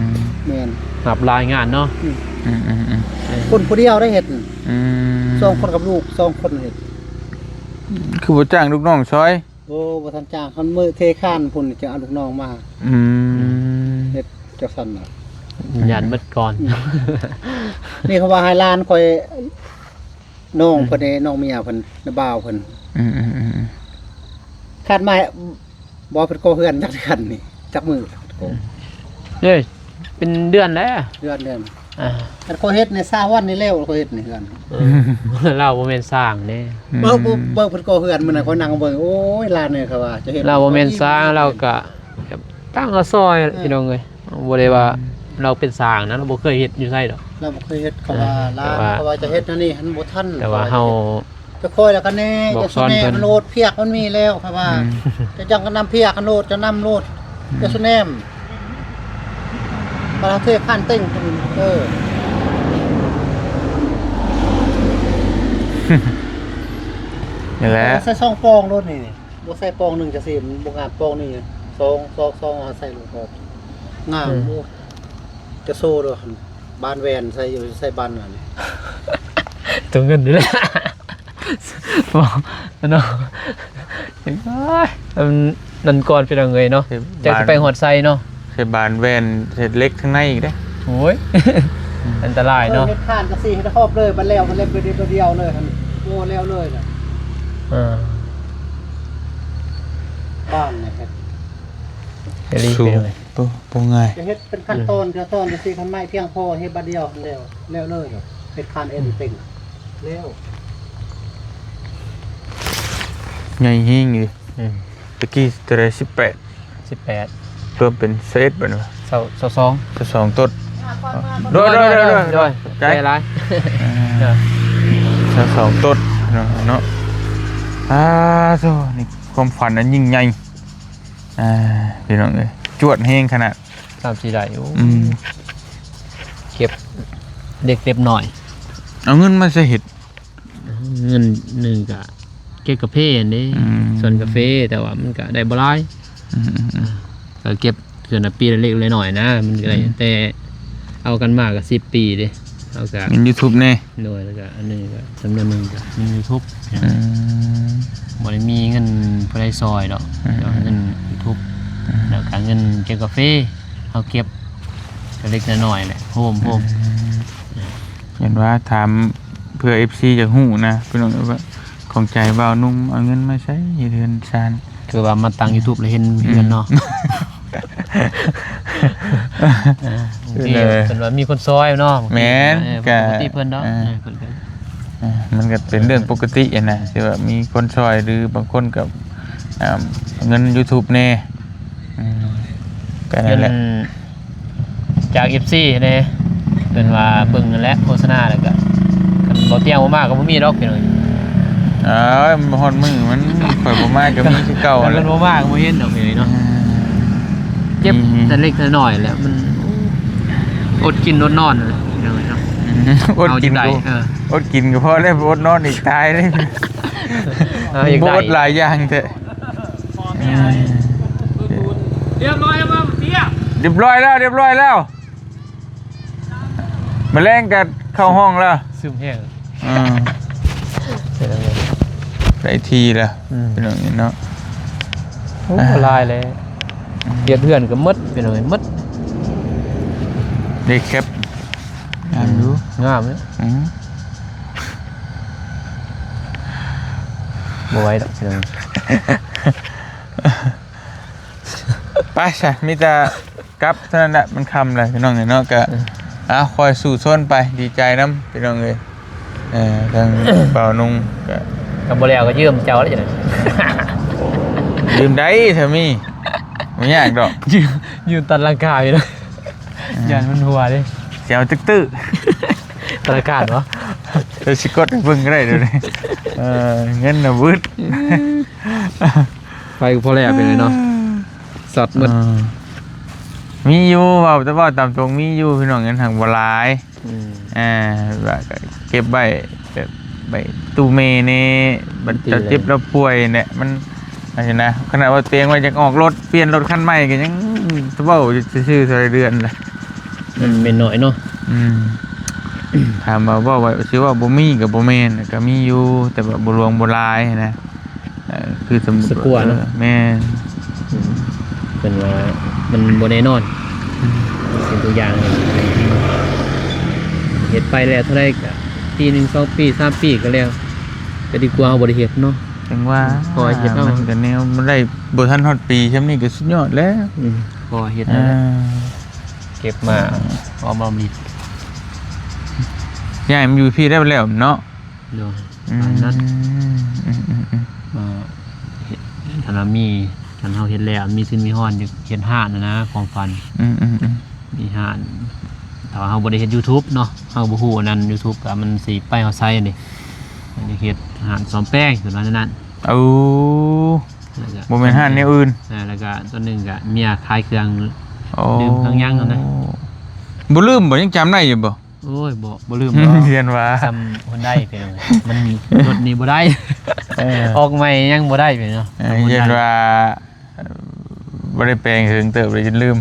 ມ ແມ່ນ ຮັບຫຼາຍງານເນາະ. ອືມ ອືມໆໆ ຄົນຜູ້ດຽວໄດ້ເຮັດ. ອືມ ສອງຄົນກັບລູກ ສອງຄົນເຮັດ. ຄືບໍ່ຈ້າງລູກນ້ອງຊ່ອຍ? ໂອ້ ບໍ່ທັນຈ້າງ ຄັນມື້ເທຄານພຸ້ນຈະເອົາລູກນ້ອງມາ. ອືມ ເຮັດຈັ່ງຊັ້ນນະ ຢ້ານໝົດກ່ອນ. ອືມ ນີ້ເຂົາວ່າໃຫ້ຫຼານຂ້ອຍ ນ້ອງເພິ່ນເດ້ ອືມ ນ້ອງເມຍເພິ່ນ ນ້າບ່າວເພິ່ນ. ອືມໆໆໆ ຄາດມາ ບໍ່ ເພິ່ນກໍ່ເຮືອນຈັກເດືອນນີ້ ຈັກມື້ ອືມ ເອີຍ ເປັນເດືອນແລ້ວ ເດືອນ ເດືອນ. ອ່າ ຄັນຂ້ອຍເຮັດໃນຊາວວັນນີ້ແລ້ວ ຂ້ອຍເຮັດໃນເຮືອນ. ເອີ ລາວບໍ່ແມ່ນຊ່າງເດ້. ອືມ ເບິ່ງ ເບິ່ງ ເບິ່ງເພິ່ນກໍ່ເຮືອນ ມື້ນັ້ນຂ້ອຍນັ່ງເບິ່ງ ໂອ້ຍ ຫຼານເອີຍ ເຂົາວ່າຈະເຮັດ ລາວບໍ່ແມ່ນຊ່າງ ລາວກະຕັ້ງເອົາຊ່ອຍ ເອີ ພີ່ນ້ອງເອີຍ. ບໍ່ໄດ້ວ່າ ອືມ ລາວເປັນຊ່າງນະ ລາວບໍ່ເຄີຍເຮັດຢູ່ໃສດອກ. ລາວບໍ່ເຄີຍເຮັດ ເຂົາວ່າ ເອີ ຫຼານ ເຂົາວ່າຈະເຮັດແນວນີ້ ຫັ້ນບໍ່ທັນ ແຕ່ວ່າເຮົາ ຈະຄອຍແລ້ວກໍແນ່ ບອກສອນເພິ່ນ ຢ່າສູ່ແນ່ ໂລດພຽກມັນມີແລ້ວ ເຂົາວ່າ. ອືມ ຈະຈັ່ງກໍນຳພຽກ ໂລດຈະນຳໂລດ. ອືມ ຢ່າສູ່ແນມ ເທຄານເຕັງ ເອີ ນີ້ແຫຼະ ໃສ່ສອງປ່ອງໂລດນີ້ ບໍ່ໃສ່ປ່ອງໜຶ່ງຈັ່ງຊີ້ ມັນບໍ່ງາມ ປ່ອງນີ້ ສອງ ສອງ ສອງ ເອົາໃສ່ລົງ ງາມ ອືມ ໂອ້ ຈະໂຊໂລດ ບານແວ່ນໃສ່ຢູ່ ໃສ່ບານນັ້ນ ຕົວເງິນນີ້ແຫຼະ ເນາະ ໂອ້ຍ ອັນນັ້ນກ່ອນ ພີ່ນ້ອງເອີຍເນາະ ຈັກຊິໄປຮອດໃສເນາະ ໃສ່ບານແວ່ນ ເຮັດເຫຼັກທາງໃນອີກເດ້ ໂອ້ຍ ອັນຕະລາຍເນາະ ເຮັດຄານກະຊິເຮັດຮອບເລີຍ ບັດແລ້ວ ບັດແລ້ວ ບັດດຽວເລີຍ ໂອ້ ແລ້ວເລີຍນະ ເອີ ບ້ານນີ້ເຮັດ ອີ່ຫຼີ ໂອ້ ບໍ່ ບໍ່ງ່າຍ ຈະເຮັດເປັນຂັ້ນຕອນ ຂັ້ນຕອນຈັ່ງຊີ້ ຄັນໄມ້ພຽງພໍເຮັດບາດດຽວຫັ້ນແລ້ວ ແລ້ວເລີຍ ເຮັດຄານເອັນເຕັງແລ້ວ ໃຫຍ່ແຮງເດ ອືມ ຕະກີ້ເທົ່າໃດ ສິບແປດ ສິບແປດ ລວມເປັນຊາວເອັດ ບັດນີ້ ຊາວ ຊາວສອງ ຊາວສອງຕົ້ນ ໂດຍ ໂດຍ ໂດຍ ໂດຍ ຂອບໃຈຫຼາຍ ອ່າ ຊາວສອງຕົ້ນເນາະ ເນາະ ອ່າ ໂທ້ ນີ້ຄວາມຝັນອັນຍິ່ງໃຫຍ່ ອ່າ ພີ່ນ້ອງເອີຍ ຈວດແຮງຂະໜາດ ຕາມຊິໄດ້ ໂອ້ ອືມ ເກັບເລັກເກັບນ້ອຍ ເອົາເງິນມາໃສເຮັດ ເງິນໜຶ່ງກະເກັບກາເຟຫັ້ນເດ້ ອືມ ສວນກາເຟ ແຕ່ວ່າມັນກະໄດ້ບໍ່ຫຼາຍ ອືມໆໆ ກະເກັບເທື່ອລະປີລະເລັກລະນ້ອຍນະ ມັນກະໄດ້ ອືມ ແຕ່ເອົາກັນມາກະສິບປີເດ້ ເຮົາກະ ເງິນຢູທູບແດ່ ໂດຍ ແລ້ວກະອັນນີ້ກະຈຳນວນໜຶ່ງກະເງິນຢູທູບ ອືມ ບໍ່ໄດ້ມີເງິນຜູ້ໃດຊ່ອຍດອກ ອືມ ແຕ່ວ່າເງິນຢູທູບ ອືມ ແລ້ວກະເງິນເກັບກາເຟ ເຮົາເກັບກະເລັກກະນ້ອຍແຫຼະ ໂຮມໆ ອືມ ເຫັນວ່າຖາມເພື່ອເອັຟຊີຢາກຮູ້ນະ ພີ່ນ້ອງເອີຍ ວ່າຂອງໃຈບ່າວໜຸ່ມເອົາເງິນມາໃສເຮັດເຮືອນຊານ ຄືວ່າມາຕັ້ງຢູທູບແລ້ວເຫັນເຮືອນເນາະ ອືມ ອ່າ ບາງທີເພິ່ນວ່າມີຄົນຊ່ອຍເນາະ ແມ່ນ ເອີ ກະ ເພິ່ນເນາະ ເອີ ເອີ ເພິ່ນກະ ອ່າ ມັນກະເປັນເລື່ອງປົກກະຕິຫັ້ນນະ ທີ່ວ່າມີຄົນຊ່ອຍ ຫຼືບາງຄົນກະ ອ່າ ເງິນຢູທູບແດ່ ອືມ ກະນັ້ນແຫຼະ ຈາກເອັຟຊີແດ່ ເພິ່ນວ່າເບິ່ງຫັ້ນແຫຼະໂຄສະນາ ແລ້ວກະ ຄັນບໍ່ຕຽວບໍ່ມາກະບໍ່ມີດອກ ພີ່ນ້ອງ ເອີຍ ມັນຮອດມື້ມັນ ຂ້ອຍບໍ່ມາກະມີຄືເກົ່າຫັ້ນແຫຼະ ຄັນບໍ່ມາກະບໍ່ເຫັນດອກ ພີ່ນ້ອງເນາະ ອືມ ເກັບ ອືມ ແຕ່ເລັກແຕ່ນ້ອຍແຫຼະ ມັນອົດກິນອົດນອນ ພີ່ນ້ອງເນາະ ອືມ ອົດກິນ ເອົາຈັ່ງໃດ ເອີ ອົດກິນກະພໍແລ້ວ ອົດນອນອີກຕາຍເລີຍ ເອົາຈັ່ງໃດ ບໍ່ອົດຫຼາຍຢ່າງແທ້ ອືມ ຮຽບຮ້ອຍແລ້ວບໍ່ເຕ້ຍ ຮຽບຮ້ອຍແລ້ວ ຮຽບຮ້ອຍແລ້ວ ມື້ແລງກະເຂົ້າຫ້ອງແລ້ວ ຊຶມແຮງ ອືມ ໄດ້ທີ່ແລ້ວ ອືມ ພີ່ນ້ອງເນາະ ໂອ້ ອ່າ ຫຼາຍແລ້ວ ອືມ ເຮັດເຮືອນກະໝົດ ພີ່ນ້ອງເອີຍ ໝົດ ໄດ້ແຄັບ ງາມຢູ່ ອືມ ງາມເດ້ ອືມ ບໍ່ໄຫວດອກ ພີ່ນ້ອງ ໄປຊະ ມີແຕ່ກັບເທົ່ານັ້ນແຫຼະ ມັນຄ່ຳແລ້ວ ພີ່ນ້ອງເອີຍເນາະ ກະ ເອີ ເອົາ ຄ່ອຍສູ້ຊົນໄປ ດີໃຈນຳ ພີ່ນ້ອງເອີຍ ເອີ ທາງບ່າວນຸ່ງກະ ກະບໍ່ແລ້ວກະຢືມເຈົ້າແລ້ວຈັ່ງໃດ ຢືມໄດ້ ຖ້າມີ ບໍ່ຍາກດອກ ຢືມ ຢືມຕັດຫຼັງຄາຢູ່ເນາະ ເອີ ຢ້ານມັນຮົ່ວເດ້ ຊິເອົາຕຶກຕື້ ທະນາຄານບໍ ເອີ ຊິກົດໃຫ້ເບິ່ງກະໄດ້ດຽວນີ້ ເອີ ເງິນນະວຶດ ໄຟກະພໍແລ້ວ ເປັນໄງເນາະ ຊັອດໝົດ ເອີ ມີຢູ່ ເວົ້າ ແຕ່ເວົ້າຕາມຕົງ ມີຢູ່ ພີ່ນ້ອງ ເງິນຫັ້ນບໍ່ຫຼາຍ ອືມ ອ່າ ວ່າກະເກັບໄວ້ ແບບໄວ້ຕູ້ແມ່ແດ່ ບັດເຈົ້າເຈັບລາວປ່ວຍແຫຼະ ມັນ ຈັ່ງຊີ້ນະ ຂະໜາດວ່າຕົວເອງວ່າຢາກອອກລົດ ປ່ຽນລົດຄັນໃໝ່ກະຍັງ ເວົ້າຊື່ໆ ເທົ່າໃດເດືອນລະ ມັນແມ່ນໜ້ອຍເນາະ ອືມ ຖາມວ່າເວົ້າວ່າ ຊິເວົ້າບໍ່ມີກະບໍ່ແມ່ນ ກະມີຢູ່ ແຕ່ວ່າບໍ່ຫຼວງບໍ່ຫຼາຍຫັ້ນນະ ເອີ ຄືສົມມຸດ ສະກົວເນາະ ເອີ ແມ່ນ ອືມ ເພິ່ນວ່າມັນບໍ່ແນ່ນອນ ອືມ ທຸກສິ່ງທຸກຢ່າງ ເຮັດໄປແລ້ວເທົ່າໃດກະ ປີໜຶ່ງ ສອງປີ ສາມປີກະແລ້ວ ກະດີກວ່າເຮົາບໍ່ໄດ້ເຮັດເນາະ ຈັ່ງວ່າ ອືມ ພໍເຮັດເນາະ ມັນກະແນວ ມັນໄດ້ບໍ່ທັນຮອດປີຊ່ຳນີ້ກະສຸດຍອດແລ້ວ ອືມ ພໍເຮັດ ອ່າ ເກັບມາ ອອມລອມລິບ ຍ້າຍມາຢູ່ພີ້ໄດ້ແລ້ວເນາະ ໂດຍ ອືມ ປານນັ້ນ ອືມໆໆ ເອີ ເຮັດ ຄັນວ່າມີ ຄັນເຮົາເຮັດແລ້ວ ມີທຶນມີຮອນ ຢາກເຮັດຮ້ານຫັ້ນນະ ຄວາມຝັນ ອືມໆໆ ມີຮ້ານ ແຕ່ວ່າເຮົາບໍ່ໄດ້ເຮັດຢູທູບເນາະ ເຮົາບໍ່ຮູ້ອັນນັ້ນ ຢູທູບກະມັນຊິໄປຮອດໃສຫັ້ນເດ ຢາກເຮັດຮ້ານສ້ອມແປງ ເພິ່ນວ່າແນວນັ້ນ ໂອ້ ແລ້ວກະ ບໍ່ແມ່ນຮ້ານແນວອື່ນ ເອີ ແລ້ວກະຕົວໜຶ່ງກະເມຍຂາຍເຄື່ອງ ໂອ້ ດື່ມເຄື່ອງຫຍັງຫັ້ນນະ ໂອ້ ບໍ່ລືມບໍ່? ຍັງຈຳໄດ້ຢູ່ບໍ່? ໂອ້ຍ ບໍ່ ບໍ່ລືມດອກ ຢ້ານວ່າ ສ່ຳຮຸນໄດພີ່ນ້ອງ ມັນລົດນີ້ບໍ່ໄດ້ ເອີ ອອກໃໝ່ຍັງບໍ່ໄດ້ພີ່ນ້ອງ ເອີ ຢ້ານວ່າ ບໍ່ໄດ້ແປງເຖິງເຕີບເລີຍຈົນລືມ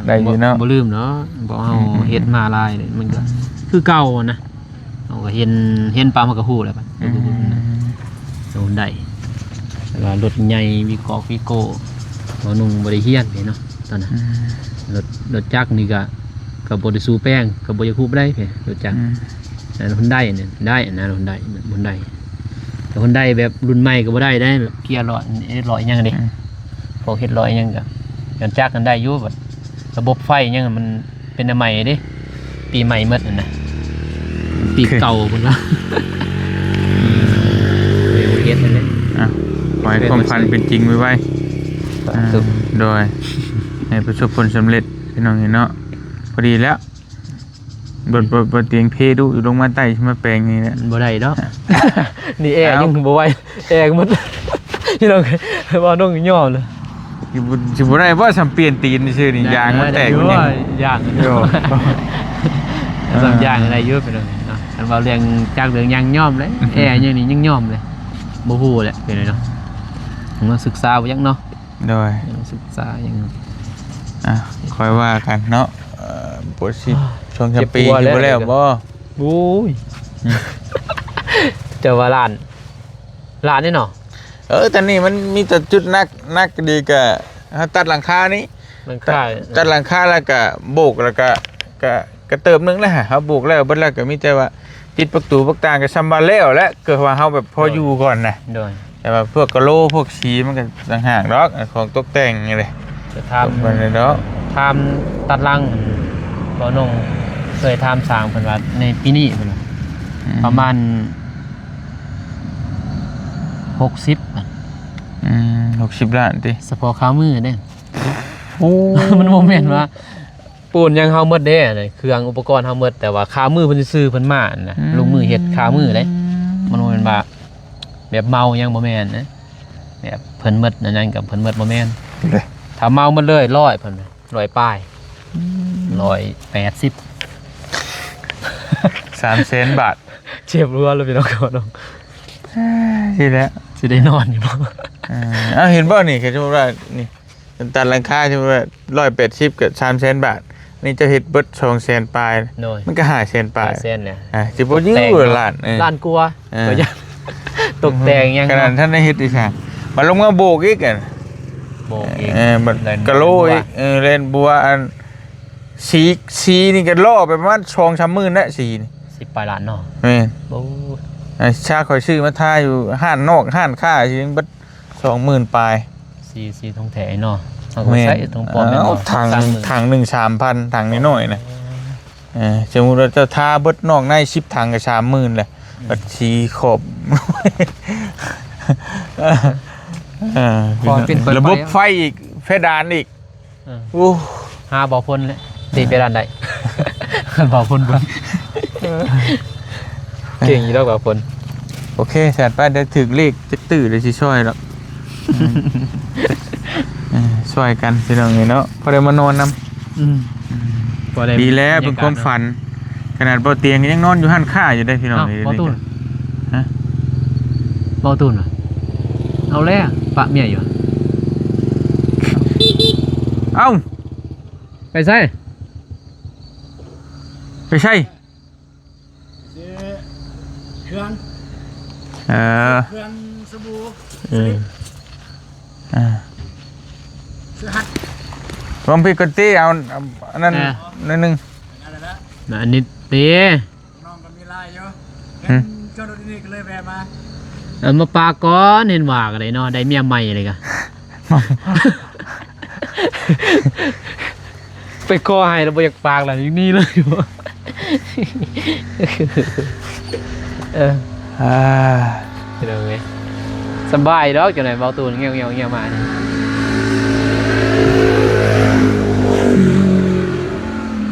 ໄດ້ຢູ່ເນາະ ບໍ່ລືມເນາະ ເພາະເຮົາເຮັດມາຫຼາຍ ມັນກໍຄືເກົ່າຫັ້ນນະ ເຮົາກໍເຫັນ ເຫັນປ້ຳເຮົາກໍຮູ້ແລ້ວ ອືມ ຮູ້ໄດ້ ແຕ່ວ່າລົດໃຫຍ່ ວີກອກ ວີໂກ້ ບໍ່ນຸ່ງບໍ່ໄດ້ຮຽນເດ້ເນາະ ຕອນນັ້ນ ອືມ ລົດ ລົດຈັກນີ້ກໍ ກໍບໍ່ໄດ້ສູ້ແປງ ກໍບໍ່ຢາກຮູ້ປານໃດ ລົດຈັກ ອືມ ອັນຮຸນໄດນີ້ໄດ້ນະ ຮຸນໄດ ຮຸນໄດ ແຕ່ຮຸນໄດແບບລຸ້ນໃໝ່ກໍບໍ່ໄດ້ເດ້ ແບບເກຍຫຼອຍ ເອ ຫຼອຍຫຍັງເດ້ ອືມ ພວກເຮັດຫຼອຍຫຍັງກໍ ຍ້ອນຈັກນັ້ນໄດ້ຢູ່ ບັດລະບົບໄຟຫຍັງມັນເປັນອັນໃໝ່ເດ້ ປີໃໝ່ໝົດຫັ້ນນະ ປີເກົ່າພຸ້ນລະ ອືມ ເຮັດຫັ້ນແຫຼະ ອ່ະ ຂໍໃຫ້ຄວາມຝັນເປັນຈິງໄວໆ ສາທຸ ອ່າ ໂດຍ ໃຫ້ປະສົບຜົນສຳເລັດ ພີ່ນ້ອງເອີຍເນາະ ພໍດີແລ້ວ ບໍ່ ບໍ່ ບໍ່ຕຽງເພດຸຢູ່ ລົງມາໃຕ້ຊິມາແປງນີ້ແຫຼະ ມັນບໍ່ໄດ້ດອກ ນີ້ແອ ເອົ້າ ຍັງບໍ່ໄຫວ ແອໝົດ ພີ່ນ້ອງ ເວົ້ານ້ອງຍອມເລີຍ ຊິບໍ່ ຊິບໍ່ໄດ້ບໍ່? ສ່ຳປ່ຽນຕີນຊື່ນີ້ ໄດ້ ຢາງມັນແຕກ ໄດ້ຢູ່ ມັນຍັງ ຢາງ ໂອ້ ສ່ຳຢາງໄດ້ຢູ່ ພີ່ນ້ອງເນາະ ຄັນເວົ້າເລື່ອງຈັກເລື່ອງຫຍັງຍອມເລີຍ ອືມ ແອຫຍັງນີ້ຍັງຍອມເລີຍ ບໍ່ຮູ້ແຫຼະ ເປັນໄດເນາະ ຕ້ອງມາສຶກສາບໍ່ຈັກເນາະ ໂດຍ ຍັງສຶກສາຫຍັງ ອ່ະ ຄ່ອຍວ່າກັນເນາະ ເອີ ບໍ່ຊິ ອ່າ ຊ່ວງຈຳປີ ເຈັບຫົວ ຊິບໍ່ແລ້ວ ແລ້ວບໍ່? ໂອ້ຍ ອືມ ເຈົ້າວ່າລ້ານ ລ້ານນີ້ເນາະ ເອີ ຕອນນີ້ມັນມີແຕ່ຈຸດໜັກ ໜັກດີກະ ເຮົາຕັດຫຼັງຄານີ້ ຫຼັງຄາ ຕັດ ຕັດຫຼັງຄາແລ້ວກະໂບກ ແລ້ວກະ ກະ ກະເຕີບໜຶ່ງແຫຼະ ເຮົາໂບກແລ້ວເບິດແລ້ວ ກະມີແຕ່ວ່າ ປິດປະຕູປະຕ່າງກໍສ່ຳວ່າແລ້ວແຫຼະ ຄືວ່າເຮົາແບບພໍຢູ່ກ່ອນນະ ໂດຍ ແຕ່ວ່າພວກກະໂຫຼ ພວກສີມັນກໍຕ່າງຫາກດອກ ຂອງຕົກແຕ່ງນີ້ເດ້ ຈະຖາມ ເພິ່ນນີ້ດອກ ຖາມຕັດຫຼັງ ບໍ່ໜົງ ເຄີຍຖາມຊ່າງເພິ່ນວ່າ ໃນປີນີ້ເພິ່ນວ່າ ອືມ ປະມານຫົກສິບ ອືມ ຫົກສິບລ້ານຕິ ສະເພາະຄາມືເດ້ ໂອ້ ມັນບໍ່ແມ່ນວ່າ ປູນຫຍັງເຮົາໝົດເດ້ ອັນນັ້ນເຄື່ອງອຸປະກອນເຮົາໝົດ ແຕ່ວ່າຄາມືເພິ່ນຊື່ໆ ເພິ່ນມາຫັ້ນນະ ອືມ ລົງມືເຮັດຄາມືເດ້ ມັນບໍ່ແມ່ນວ່າແບບເມົາຫຍັງ ບໍ່ແມ່ນນະ ແບບເພິ່ນໝົດອັນນັ້ນກັບເພິ່ນໝົດ ບໍ່ແມ່ນ ເດ້ ຖ້າເມົາໝົດເລີຍ ຮ້ອຍ ເພິ່ນ ຮ້ອຍປາຍ ອືມ ຮ້ອຍແປດສິບ ສາມແສນບາດ ເຈັບຫົວແລ້ວພີ່ນ້ອງ ເອົາເນາະ ຊິແລ້ວ ຊິໄດ້ນອນຢູ່ບໍ່? ເອີ ເອົາ ເຫັນບໍ່ນີ້ ຄືສົມມຸດວ່ານີ້ ຕັດຫຼັງຄາ ສົມມຸດວ່າຮ້ອຍແປດສິບ ກໍສາມແສນບາດ ນີ້ເຈົ້າເຮັດເບິດສອງແສນປາຍ ໂດຍ ມັນກໍຫ້າແສນປາຍ ຫ້າແສນແຫຼະ ອ່າ ຊິບໍ່ຢູ່ ຕົກແຕ່ງເນາະ ລ້ານ ເອີ ລ້ານກວ່າ ເອີ ກໍຍັງ ຕົກແຕ່ງຫຍັງ ຂະໜາດ ເນາະ ທ່ານໄດ້ເຮັດອີກຊະ ມາລົງມາໂບກອີກ ໂບກອີກ ເອີ ບັດ ແລ່ນ ກະໂຫຼ ບົວ ອີກ ເອີ ແລ່ນບົວ ອັນ ສີ ສີນີ້ກໍລໍ້ໄປປະມານສອງສາມໝື່ນແຫຼະ ສີນີ້ ສິບປາຍລ້ານເນາະ ແມ່ນ ໂອ້ຍ ອ່າ ຊາຂ້ອຍຊື້ມາທາຢູ່ຮ້ານນອກ ຮ້ານຄ້າ ຊິເບິດ ສອງໝື່ນປາຍ ສີ ສີທອງແທ້ເນາະ ເຮົາກໍ ແມ່ນ ໃຊ້ທອງປອມແມ່ນບໍ່? ຖັງ ຖັງໜຶ່ງສາມພັນ ຖັງນ້ອຍໆນະ ເອີ ສົມມຸດວ່າເຈົ້າທາເບິດນອກໃນສິບຖັງກໍສາມໝື່ນແຫຼະ ອືມ ບັດສີຂອບ ເອີ ຂໍເປັນ ລະບົບໄຟອີກ ເພດານອີກ ເອີ ໂອ້ ຫາບໍ່ພົນແຫຼະ ຕີໄປດ້ານໃດ ບໍ່ພົນ ເກັ່ງຢູ່ດອກບໍ່ພົນ ໂອເຄ ແຊນໄປ ໄດ້ຖືກເລກຈັກຕື້ ໄດ້ຊິຊ່ອຍດອກ ເອີ ຊ່ອຍກັນພີ່ນ້ອງເອີຍເນາະ ພໍໄດ້ມານອນນຳ ອືມ ພໍໄດ້ ດີແລ້ວ ບັນຍາກາດ ເປັນຄວາມຝັນ ຂະໜາດບໍ່ຕຽງກໍຍັງນອນຢູ່ຮ້ານຄ້າຢູ່ເດ້ພີ່ນ້ອງ ອ້າວ ເອີຍ ບໍ່ຕູນ ຮະ ບໍ່ຕູນ ເອົາແລ້ວ ປະເມຍຢູ່ ເອົ້າ ໄປໃສ? ໄປໃສ? ຊື້ເຄື່ອງ ເອີ ເຄື່ອງສະບູ ເອີ ອ່າ ຊື້ຫັດ ລອງພິກກ່ອນຕິ ເອົາ ເອົາອັນນັ້ນ ອ່າ ໜ້ອຍໜຶ່ງ ອັນນັ້ນແຫຼະ ອັນນີ້ຕິ ນ້ອງກໍມີຫຼາຍຢູ່ ຫຶ ເຫັນຈອດລົດນີ້ກໍເລີຍແວະມາ ເອົາມາປາກກ່ອນ ເຫັນວ່າກໍໄດ້ເນາະ ໄດ້ເມຍໃໝ່ເລີຍກະ ໄປຂໍໃຫ້ແລ້ວບໍ່ຢາກປາກແລ້ວ ໜີເລີຍ ເອີ ອ່າ ພີ່ນ້ອງເອີຍ ສະບາຍດອກ ຈັ່ງໃດເວົ້າຕູນ ງຽວໆໆມານີ້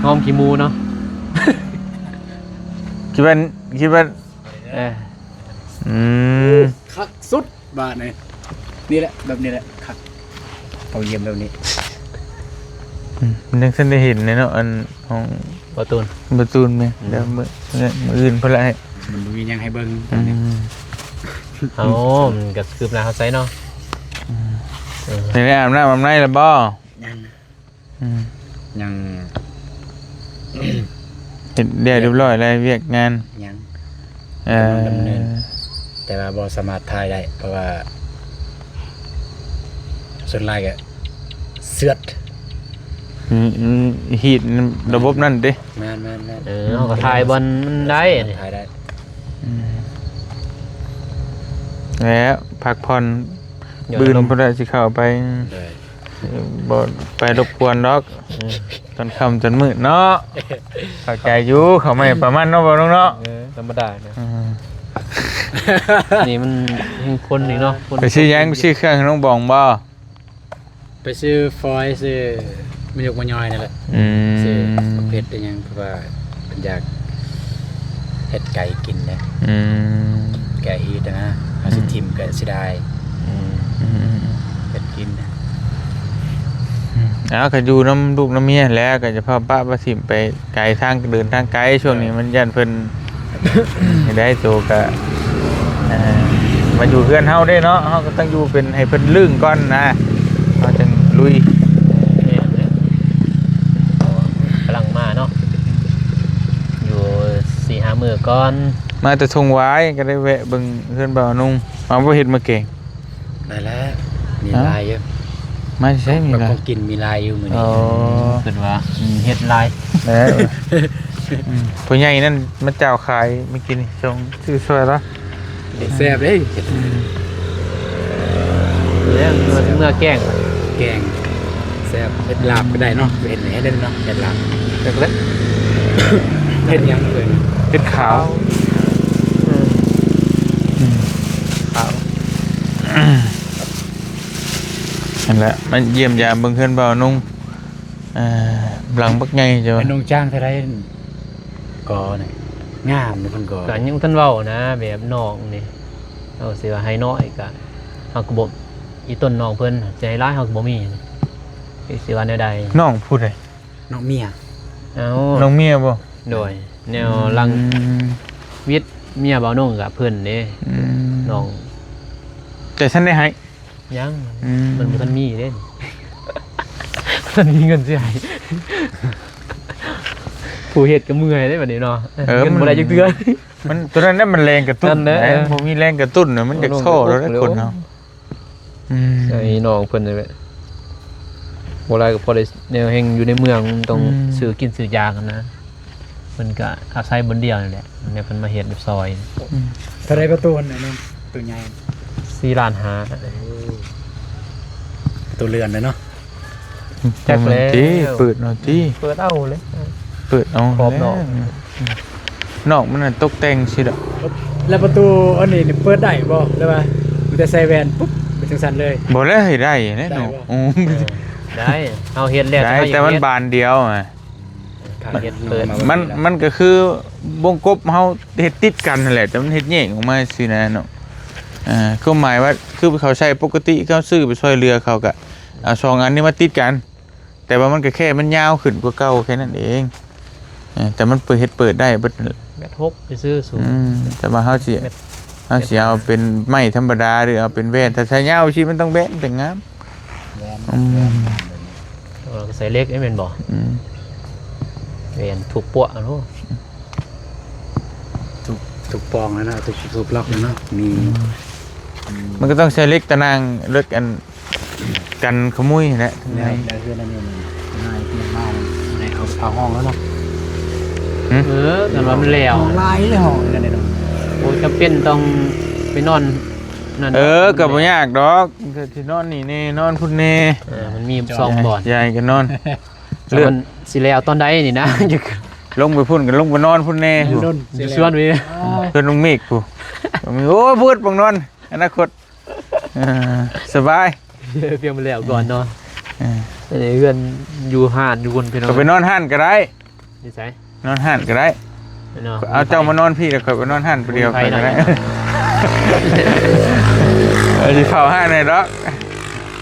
ຫອມຂີ້ໝູເນາະ ຄິດວ່າ ຄິດວ່າ ເອີ ອືມ ຄັກສຸດບາດນີ້ ນີ້ແຫຼະ ແບບນີ້ແຫຼະ ຄັກ ເອົາຢ້ຽມແບບນີ້ ອືມ ຍັງທັນໄດ້ເຫັນເລີຍເນາະ ອັນຂອງບໍ່ຕູນ ບໍ່ຕູນແມ່ນ ອືມ ດຽວມື້ ມື້ອື່ນພຸ້ນລະ ມັນບໍ່ມີຫຍັງໃຫ້ເບິ່ງ ອືມ ຕອນນີ້ ເອົາ ມັນກໍຄືບໜ້າເຮົາໃສ່ເນາະ ອືມ ເອີ ໄດ້ອາບນ້ຳອາບໃນແລ້ວບໍ່? ຍັງ ອືມ ຍັງ ເຮັດແລ້ວຮຽບຮ້ອຍແລ້ວ ວຽກງານ ຍັງ ເອີ ກຳລັງດຳເນີນ ແຕ່ວ່າບໍ່ສາມາດຖ່າຍໄດ້ ເພາະວ່າສ່ວນຫຼາຍກໍເຊືອດ ອືມ ອືມ ຮີດລະບົບນັ້ນຕິ ແມ່ນໆໆ ເອີ ເຮົາກໍຖ່າຍບ່ອນມັນໄດ້ ຖ່າຍໄດ້ ອືມ ແລ້ວພັກຜ່ອນ ບືນພຸ້ນລະຊິເຂົ້າໄປ ບໍ່ໄປລົບກວນດອກ ອືມ ຕອນຄ່ຳຕອນມືດເນາະ ເຂົ້າໃຈຢູ່ ເຂົ້າມາປະມານເນາະ ບໍ່ລຸງເນາະ ເອີ ທຳມະດານະ ອືມ ນີ້ມັນແຮ່ງຄົນນີ້ເນາະ ຄົນ ໄປຊື້ຫຍັງ ໄປຊື້ເຄື່ອງໃຫ້ນ້ອງບອງບໍ່? ໄປຊື້ຟອຍ ຊື້ມາຍົກມາຍ່ອຍນີ້ແຫຼະ ອືມ ຊື້ບັກເຜັດອີ່ຫຍັງ ເພາະວ່າ ເພິ່ນຢາກເຮັດໄກ່ກິນເດ້ ອືມ ແກະຮີດນະ ເຮົາຊິ ອືມ ຖິ້ມກໍເສຍດາຍ ອືມ ອືມ ເຮັດກິນນະ ອືມ ເອົາ ກໍຢູ່ນຳລູກນຳເມຍແຫຼະ ກໍຈະພາປະມາຖິ້ມໄປໄກ ທາງເດີນທາງໄກ ຊ່ວງນີ້ມັນຢ້ານເພິ່ນ ເອີ ໄດ້ໂຕກະ ເອີ ມາຢູ່ເຮືອນເຮົາເດ້ເນາະ ເຮົາກໍຕ້ອງຢູ່ເປັນໃຫ້ເພິ່ນລຶ້ງກ່ອນນະ ເຮົາຈຶ່ງລຸຍ ແມ່ນແຫຼະ ກຳລັງມາເນາະ ຢູ່ສີ່ຫ້າມື້ກ່ອນ ມາແຕ່ທົ່ງຫວາຍ ກໍໄດ້ແວະເບິ່ງເຮືອນບ່າວນຸ່ງ ເອົາ ບໍ່ເຮັດມາແກງ ໄດ້ແລ້ວ ມີ ເອົ້າ ຫຼາຍຢູ່ ມາໃສ ມີ ແບບ ຫຼາຍ ຂອງກິນມີຫຼາຍຢູ່ມື້ນີ້ ອໍ ເພິ່ນວ່າ ອືມ ເຮັດຫຼາຍ ເອີ ອືມ ຜູ້ໃຫຍ່ນັ້ນມາເຈົ້າຂາຍມື້ກີ້ນີ້ ສົ່ງຊື້ຊ່ອຍລາວ ແຊບເດ້ ອືມ ເມື່ອ ເມື່ອແກງ ແກງ ແຊບ ເຮັດລາບກໍໄດ້ເນາະ ເຮັດໃຫ້ເດ້ເນາະ ເຮັດລາບ ຈັກແລ້ວ ເຮັດຫຍັງເອີ້ນ ເຮັດຂາວ ຂາວ ເອີ ອືມ ຂາວ ນັ້ນແຫຼະ ມາຢ້ຽມຢາມເບິ່ງເຮືອນບ່າວນຸ່ງ ເອີ ຫຼັງບັກໃຫຍ່ເຈົ້າ ເປັນໂຮງຈ້າງເທົ່າໃດກໍນີ້ ງາມເດ້ເພິ່ນກໍ ກໍຍັງບໍ່ທັນເວົ້ານະ ແບບນ້ອງນີ້ ເຮົາຊິວ່າໃຫ້ນ້ອຍກໍ ເຮົາກໍບໍ່ ອີຕົ້ນນ້ອງເພິ່ນ ຊິໃຫ້ຫຼາຍເຮົາກໍບໍ່ມີ ຊິວ່າແນວໃດ ນ້ອງຜູ້ໃດ? ນ້ອງເມຍ ເອົ້າ ນ້ອງເມຍບໍ່? ໂດຍ ແນວ ອືມ ຫຼັງວິດເມຍບ່າວນຸ່ງກໍເພິ່ນເດ້ ອືມ ນ້ອງ ແຕ່ຊັ້ນໄດ້ໃຫ້ ຍັງ ອືມ ມັນບໍ່ທັນມີເດ້ ບໍ່ທັນມີເງິນຊິໃຫ້ ຜູ້ເຮັດກໍເມື່ອຍເດ້ບັດນີ້ເນາະ ເອີ ເງິນບໍ່ໄດ້ຈັກເທື່ອ ມັນ ຕົວນັ້ນນະ ມັນແຮງກະຕຸ້ນ ນັ້ນແຫຼະ ເອີ ບໍ່ມີແຮງກະຕຸ້ນນະ ມັນຢາກທໍ້ແລ້ວຄົນເຮົາ ອືມ ໃຫ້ນ້ອງເພິ່ນນີ້ແຫຼະ ບໍ່ຫຼາຍກໍພໍໄດ້ແນວແຮ່ງ ຢູ່ໃນເມືອງມັນຕ້ອງ ອືມ ຊື້ກິນຊື້ຢາກຫັ້ນນະ ເພິ່ນກະອາໄສບ່ອນດຽວນີ້ແຫຼະ ແນວເພິ່ນມາເຮັດແບບຊອຍ ອືມ ເທົ່າໃດປະຕູຫັ້ນນະນ້ອງ ໂຕໃຫຍ່ ສີ່ລ້ານຫ້າ ໂອ້ ປະຕູເລື່ອນເດ້ເນາະ ຈັກແລ້ວ ເປີດເອົາຕິ ເປີດເອົາເລີຍ ເປີດເອົາ ຂອບນອກ ນອກມັນຕົກແຕ່ງຊິດອກ ແລ້ວປະຕູອັນນີ້ນີ້ເປີດໄດ້ບໍ່ ຫຼືວ່າມີແຕ່ໃສ່ແຫວນປຸບ ເປັນຈັ່ງຊັ້ນເລີຍ ບໍ່ແລ້ວ ໃຫ້ໄດ້ແຫຼະເນາະ ໄດ້ບໍ່ ໂອ້ ເອີ ໄດ້ ເຮົາເຮັດແລ້ວ ໄດ້ ແຕ່ມັນບານດຽວອະ ມັນ ມັນກໍຄືວົງກົບເຮົາເຮັດຕິດກັນຫັ້ນແຫຼະ ແຕ່ມັນເຮັດແຍກອອກມາຊື່ນະເນາະ ເອີ ຄວາມໝາຍວ່າຄືເຂົາໃຊ້ປົກກະຕິ ເຂົາຊື້ໄປຊ່ອຍເຫຼືອ ເຂົາກໍເອົາສອງອັນນີ້ມາຕິດກັນ ແຕ່ວ່າມັນກໍແຄ່ມັນຍາວຂຶ້ນກວ່າເກົ່າແຄ່ນັ້ນເອງ ເອີ ແຕ່ມັນເປີດ ເຮັດເປີດໄດ້ເບິດ ແມ່ນຫົກໄປຊື້ສູງ ອືມ ແຕ່ວ່າເຮົາຊິ ເຮົາຊິເອົາເປັນໄມ້ທຳມະດາ ຫຼືເອົາເປັນແຫວນ ຖ້າໃຊ້ຍາວຊິມັນຕ້ອງແບນ ມັນຈັ່ງງາມ ແຫວນ ອືມ ເອີ ໃສ່ເຫຼັກໄດ້ແມ່ນບໍ່? ອືມ ແຫວນທຸບປົວະໂລດ ທຸບ ທຸບປ່ອງແລ້ວເນາະ ທຸບ ທຸບລັອກແລ້ວເນາະ ມີ ອືມ ມັນກໍຕ້ອງໃຊ້ເຫຼັກຕະໜ່າງ ເຫຼັກອັນ ກັນຂະມຸຍແຫຼະ ແລ້ວ ແລ້ວເຮືອນອັນນີ້ມັນງ່າຍ ເປັນມາໄດ້ເອົາຜ້າຫ້ອງແລ້ວເນາະ ຫຶ? ເອີ ກັນວ່າມັນແລ້ວ ຫ້ອງຫຼາຍເລີຍ ຫ້ອງນັ້ນເນາະ ໂອ້ ຈຳເປັນຕ້ອງໄປນອນນັ້ນ ເອີ ກໍບໍ່ຍາກດອກ ກໍຊິນອນນີ້ແດ່ ນອນພຸ້ນແດ່ ເອີ ມັນມີສອງບ່ອນ ຢາຍກໍນອນ ເລືອກ ມັນຊິແລ້ວຕອນໃດນີ້ນະ ລົງໄປພຸ້ນກໍລົງໄປນອນພຸ້ນແດ່ ແມ່ນດົນ ຢູ່ສວນນີ້ ເພື່ອນລຸງເມກພຸ້ນ ໂອ້ຍ ເພິ່ນບັກນອນ ອະນາຄົດ ເອີ ສະບາຍ ພຽງແລ້ວກ່ອນເນາະ ເອີ ອັນນີ້ເຮືອນຢູ່ຮ້ານຢູ່ພຸ້ນພີ່ນ້ອງ ກໍໄປນອນຮ້ານກໍໄດ້ ຢູ່ໃສ? ນອນຮ້ານກໍໄດ້ເນາະ ເອົາເຈົ້າມານອນພີ້ ແລ້ວຂ້ອຍໄປນອນຮ້ານຜູ້ດຽວ ຂ້ອຍກໍໄດ້ ເອີ ຊິເຝົ້າຮ້ານໃຫ້ດອກ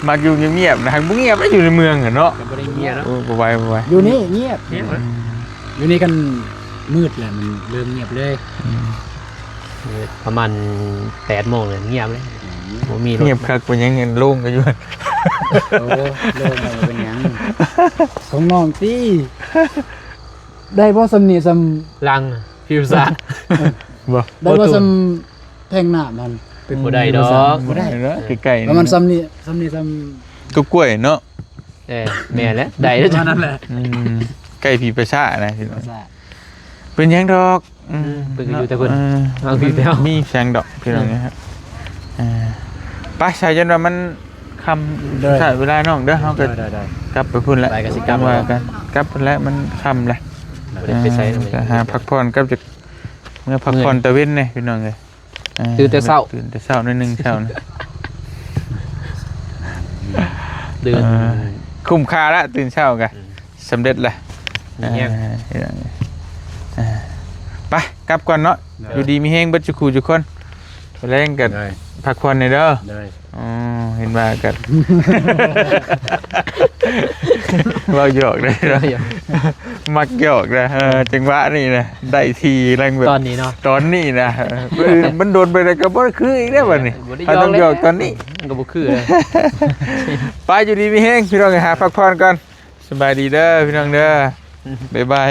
ມັກຢູ່ງຽບໆນະ ຫາກບໍ່ງຽບແລ້ວ ຢູ່ໃນເມືອງຫັ້ນເນາະ. ກໍບໍ່ໄດ້ງຽບເນາະ ໂອ້ ບໍ່ໄຫວ ບໍ່ໄຫວ. ຢູ່ນີ້ງຽບ ງຽບ ອືມ ຢູ່ນີ້ຄັນມືດແລ້ວມັນເລີ່ມງຽບເລີຍ. ອືມ ເອີ ປະມານແປດໂມງແລ້ວງຽບເລີຍ. ອືມ ບໍ່ມີລົດ ງຽບຄັກ ເປັນຫຍັງໂລ່ງກໍຢູ່. ໂອ້ ໂລ່ງກໍບໍ່ເປັນຫຍັງ ຂອງນ້ອງຕິ. ໄດ້ບໍ່ສ່ຳນີ້ ສ່ຳຫຼັງ ພິວສາ ບໍ່ ໄດ້ບໍ່ສ່ຳແທງນ້ຳຫັ້ນ? ບໍ່ໄດ້ດອກ ບໍ່ໄດ້ ບໍ່ໄດ້ເນາະ ໃກ້ໆ ປະມານສ່ຳນີ້ ສ່ຳນີ້ສ່ຳ ກໍກ້ວຍເນາະ. ເອີ ແມ່ນແຫຼະ ໄດ້ແລ້ວ ປະມານນັ້ນແຫຼະ. ອືມ ໃກ້ຜີປາສາດນະພີ່ນ້ອງ ເປັນຫຍັງດອກ. ອືມ ເອີ ເພິ່ນກໍຢູ່ແຕ່ເພິ່ນ ເອີ ມັນມີແສງດອກພີ່ນ້ອງ. ເອີ ໄປ ສາຍ ຢ້ານວ່າມັນຄ່ຳ ໂດຍ ສາຍເວລານ້ອງເດີ ເຮົາກໍ ໂດຍໆໆ ກັບໄປພຸ້ນແຫຼະ ໄປກໍຊິກັບ ວ່າກັນ ກັບພຸ້ນແຫຼະ ມັນຄ່ຳແລ້ວ. ບໍ່ໄດ້ໄປໃສ ເອີ ເນາະ ກໍຫາພັກຜ່ອນກັບ ຈາກເມືອພັກຜ່ອນ ເມື່ອຍ ຕາເວັນແດ່ພີ່ນ້ອງເອີຍ. ເອີ ຕື່ນແຕ່ເຊົ້າ ຕື່ນແຕ່ເຊົ້າໜ້ອຍໜຶ່ງເຊົ້ານະ. ຕື່ນ ເອີ ຄຸ້ມຄ່າລະ ຕື່ນເຊົ້າກະ ອືມ ສຳເລັດລະ. ມີແຮງ ເອີ ເອີ ໄປກັບກ່ອນເນາະ. ໂດຍ ຢູ່ດີມີແຮງເບິດສູ່ຄູ່ສູ່ຄົນ ແລງກັນ ໂດຍ ພັກຜ່ອນແດ່ເດີ. ໂດຍ ອໍ ເຫັນວ່າກັນ ເວົ້າຫຍອກເດ້ ເວົ້າຫຍອກ ມັກຫຍອກນະ. ເອີ ຈັງຫວະນີ້ນະ ໄດ້ທີ່ແລ້ວແບບ ຕອນນີ້ເນາະ ຕອນນີ້ນະ. ເອີ ມື້ອື່ນມັນດົນໄປແລ້ວກໍບໍ່ຄືອີກແລ້ວບັດນີ້ ບໍ່ໄດ້ຫຍອກແລ້ວ ເຮົາຕ້ອງຫຍອກຕອນນີ້ ມັນກໍບໍ່ຄືເລີຍ. ໄປ ຢູ່ດີມີແຮງພີ່ນ້ອງ ຫາພັກຜ່ອນກ່ອນ. ສະບາຍດີເດີພີ່ນ້ອງເດີ ບາຍບາຍ.